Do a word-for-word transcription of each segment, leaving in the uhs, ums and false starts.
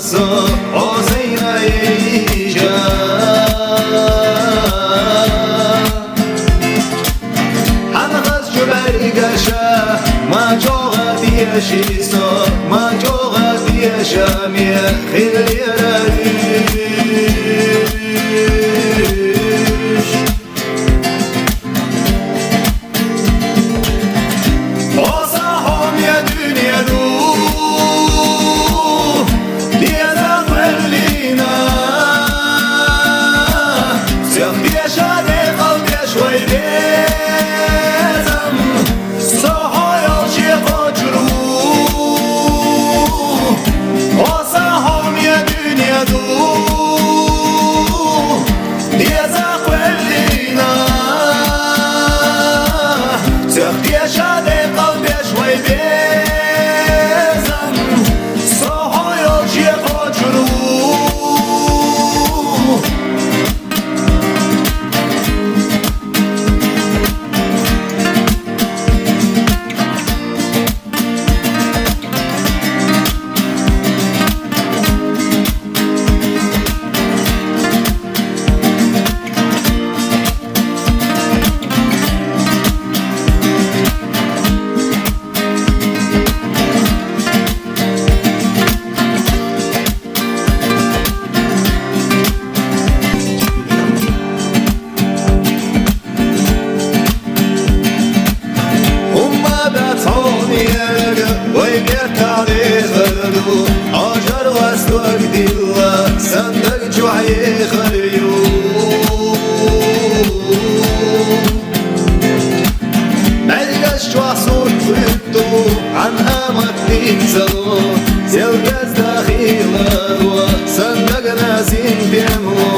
Со Хьусайна йиша. Хьан хазачу бӀаргаша, ма чӀоагӀа теша со, ма чӀоагӀа теша ме хилира уьш. Хьо са хьоме дуьне ду, деза кхоьллина. Сех деша, декъал деш вай безам, со хьо йолче кхочур ву. Хьо са хьоме дуьне ду, деза кхоьллина. Сех деша, декъал деш вай безам, со хьо йолче кхочур ву. ХӀумма дац хьуна ерг, вай бертахь дехар ду, хьо жаргӀа стаг дилла, сан даг чохь ехар ю. БӀаргаш чохь сурт хуьтту, хьан амат дийцало, сел гезда хиларо, сан дагна синтем ло.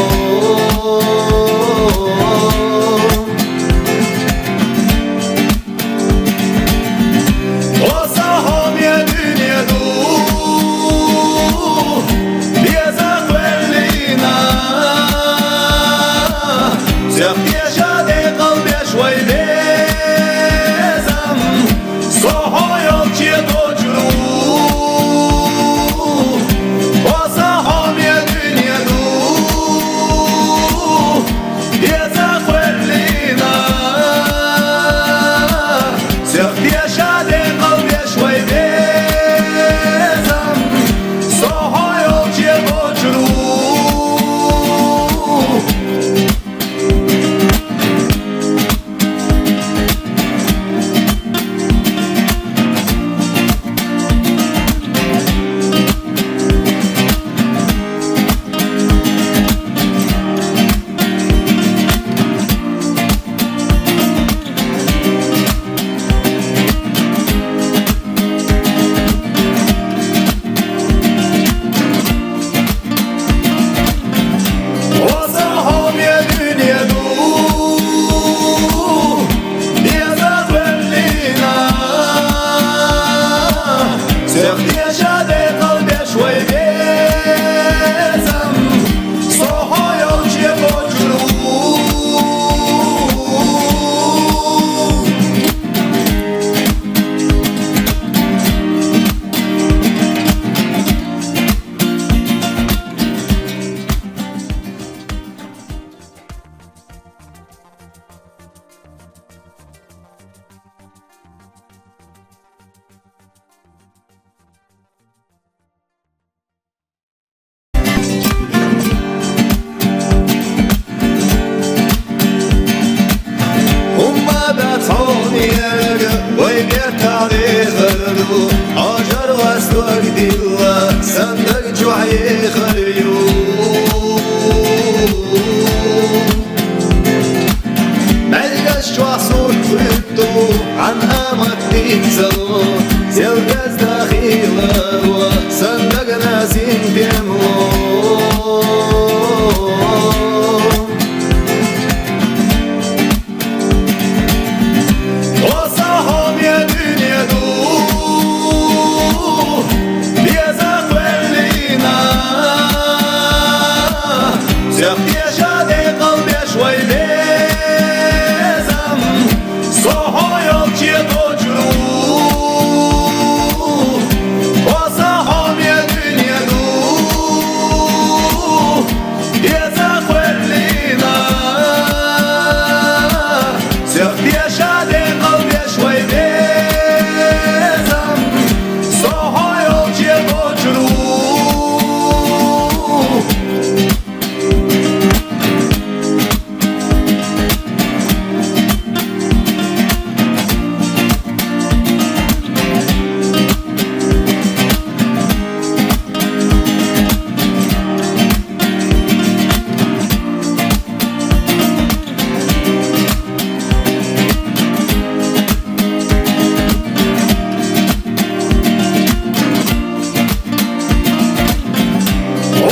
Хьо са хьоме дуьне ду, деза кхоьллина. Сех деша, декъал деш вай безам, со хьо йолче кхочур ву. Хьо са хьоме дуьне ду, деза кхоьллина. Сех деша, декъал деш вай безам, со хьо йолче кхочур ву. Хьо са хьоме дуьне ду, деза кхоьллина. Сех деша, декъал деш вай безам, со хьо йолче кхочур ву. ХӀумма дац хьуна ерг, вай бертахь дехар ду, хьо жаргӀа стаг дилла, сан даг чохь ехар ю. БӀаргаш чохь сурт хуьтту, хьан амат дийцало, сел гезда хиларо, сан дагна синтем ло. Хьо са хьоме дуьне ду, деза кхоьллина. Сех деша, декъал деш вай безам, со хьо йолче кхочур ву. Хьо са Сыхьтехьа декъал беш вай безам, со хьоалче бочур ву.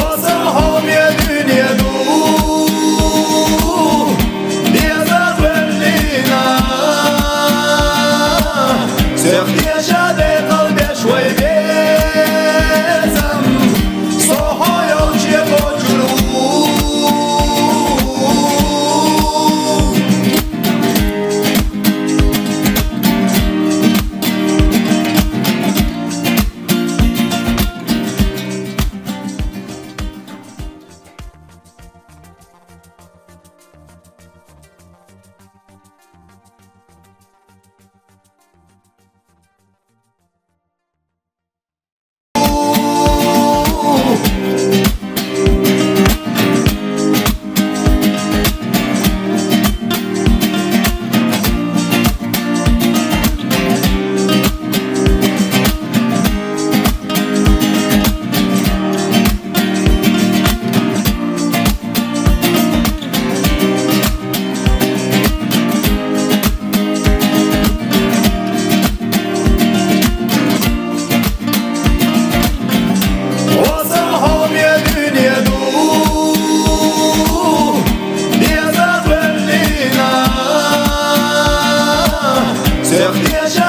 Оцу хьоме дуьне ду, беза валлина, сыхьтехьа декъал беш вай безам, со хьоалче бочур ву. Оцу хьоме дуьне ду, беза валлина, сыхьтехьа